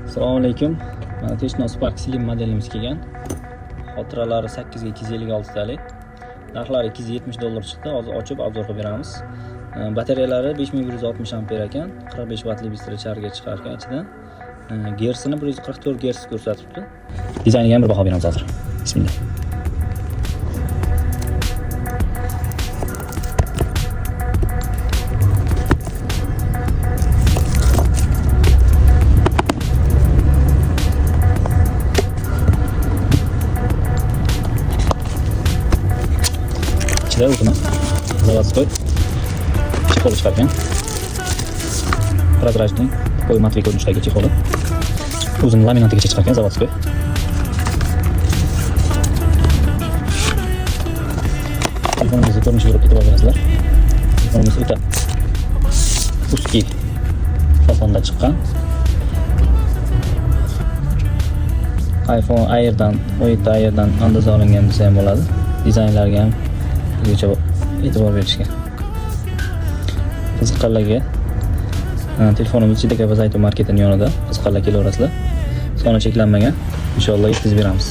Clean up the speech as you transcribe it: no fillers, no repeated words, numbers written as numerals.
Assalomu alaykum. Mana Tecno Spark Slim modelimiz kelgan. Xotiralari 8 ga 256 talik. Narxlari 270 dollar chiqdi. Hozir ochib обзор qilib beramiz. Batareyalari 5160 amper ekan. 45 vattli быстрый charga chiqar ekan ichidan. Gersini 144 Hz ko'rsatibdi. Dizayniga ham bir baho beramiz hozir. Bismillah. Ichida o'zini заводской чехол chiqar ekan. Прозрачный, такой матовый ko'rinishdagi чехол i. O'zini laminatigacha chiqar ekan заводской. Telefonimizni ko'rinishiga e'tibor berasizlar. Telefonimiz o'ta узкий fasonda chiqqan. iPhone Air'dan, 17 Air'dan andaza olingan desa ham bo'ladi. Dizaynlarga ham o'zgacha e'tibor berishgan. Qiziqqanlarga telefonimiz JDK Zayto marketining yonida. Qiziqqanlar kelaverasizlar. Soni cheklanmagan. Inshaalloh yetkazib beramiz.